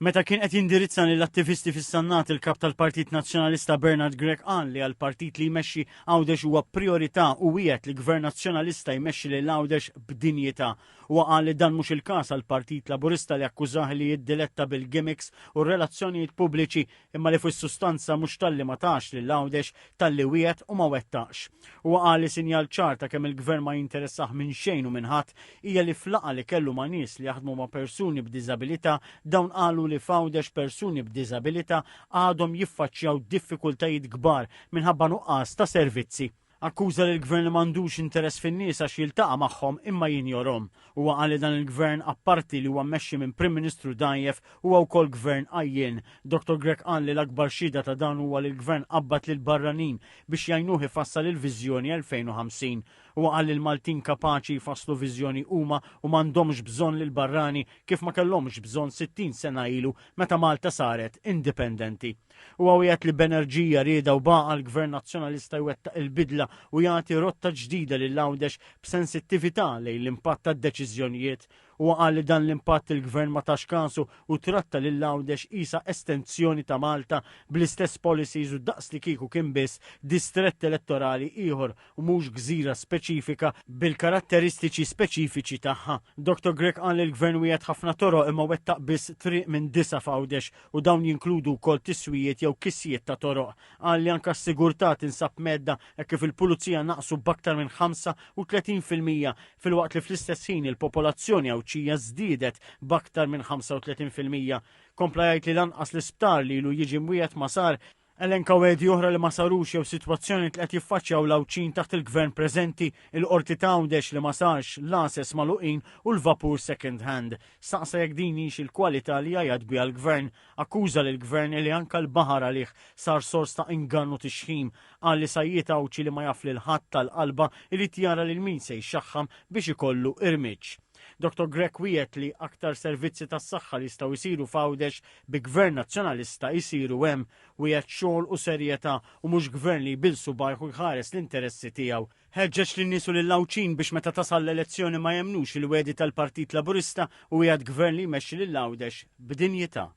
Meta kien qed jindirizza lill-attivisti fis-Sannat, il-Kap tal-Partit Nazzjonalista Bernard Grech qal li għall-partit li jmexxi Għawdex huwa prijorità u wiegħed li Gvern Nazzjonalista jmexxi lil Għawdex b'dinjità. Huwa qal li dan mhux il-każ għall-Partit Laburista li akkużah li jiddiletta bil-gimmicks u r-relazzjonijiet pubbliċi imma li fis-sustanza mhux talli ma tax lil Għawdex talli wiegħed u ma wettaqx. Huwa qal li sinjal ċar ta' kemm il-Gvern ma jinteressah minn xejn u minn ħadd hija li f'laqgħa li kellu ma' nies li jaħdmu ma' persuni b'diżabilità dawn qalu li f'Għawdex persuni b'diżabilità għadhom jiffaċċjaw diffikultajiet kbar minħabba nuqqas ta' servizzi. Akkuża lill-Gvern li m'għandux interess fin-nies għax jiltaqa' magħhom imma jinjorhom. Huwa qal li dan il-Gvern apparti li huwa mmexxi minn Prim Ministru dgħajjef huwa wkoll Gvern għajjien. Dottor Grech qal li l-akbar xhieda ta' dan huwa li l-Gvern qabbad lill-barranin biex jgħinuh ifassal il-Viżjoni 2050. Huwa qal li l-Maltin kapaċi jfasslu viżjoni huma u m'għandhomx bżonn lill-barrani kif ma kellhomx bżonn 60 sena ilu meta Malta saret indipendenti. Huwa wiegħed li b'enerġija, rieda u b'għaqal Gvern Nazzjonalista jwettaq il-bidla u jagħti rotta ġdida lil Għawdex b'sensittività lejn l-impatt tad-deċiżjonijiet. Huwa qal li dan l-impatt il-Gvern ma tax kasu u tratta lil Għawdex qisha estenzjoni ta' Malta bl-istess policies u daqslikieku kien biss distrett elettorali ieħor u mhux gżira speċifika bil-karatteristiċi speċifiċi tagħha. Dottor Grech qal li l-Gvern wiegħed ħafna toroq imma wettaq biss triq minn disgħa f'Għawdex u dawn jinkludu wkoll tiswijiet jew kisjiet ta' toroq. Qal li anke s-sigurtà tinsab mhedda hekk kif il-pulizija naqsu b'aktar minn 35% filwaqt li fl-istess ħin il-popolazzjoni Għawdxija żdiedet b'aktar minn 35%. Kompla jgħid li lanqas l-isptar li ilu jiġi mwiegħed ma sar. Elenka wegħdi oħra li ma sarux jew sitwazzjonijiet li qed jiffaċċjaw l-Għawdxin taħt il-Gvern preżenti, il-Qorti t'Għawdex li ma sarx, l-għases magħluqin u l-vapur second hand. Staqsa jekk din hix il-kwalità li jgħajjat biha l-Gvern. Akkuża lill-Gvern li anke l-baħar għalih sar sors ta' ingann u tixħim. Qal li sajjied Għawdxi li ma jaf lil ħadd tal-qalba jrid jara lil min se jxaħħam biex ikollu irmiġġ. Dottor Grech wiegħed li aktar servizzi tas-saħħa li jistgħu jsiru f'Għawdex bi Gvern Nazzjonalista jsiru hemm. Wiegħed xogħol u serjetà u mhux Gvern li jbill subgħajh u jħares l-interessi tiegħu. Ħeġġeġ lin-nies u lill-Għawdxin biex meta tasal l-elezzjoni ma jemmnux il-wegħdi tal-Partit Laburista u wiegħed Gvern li jmexxi lil Għawdex b'dinjità.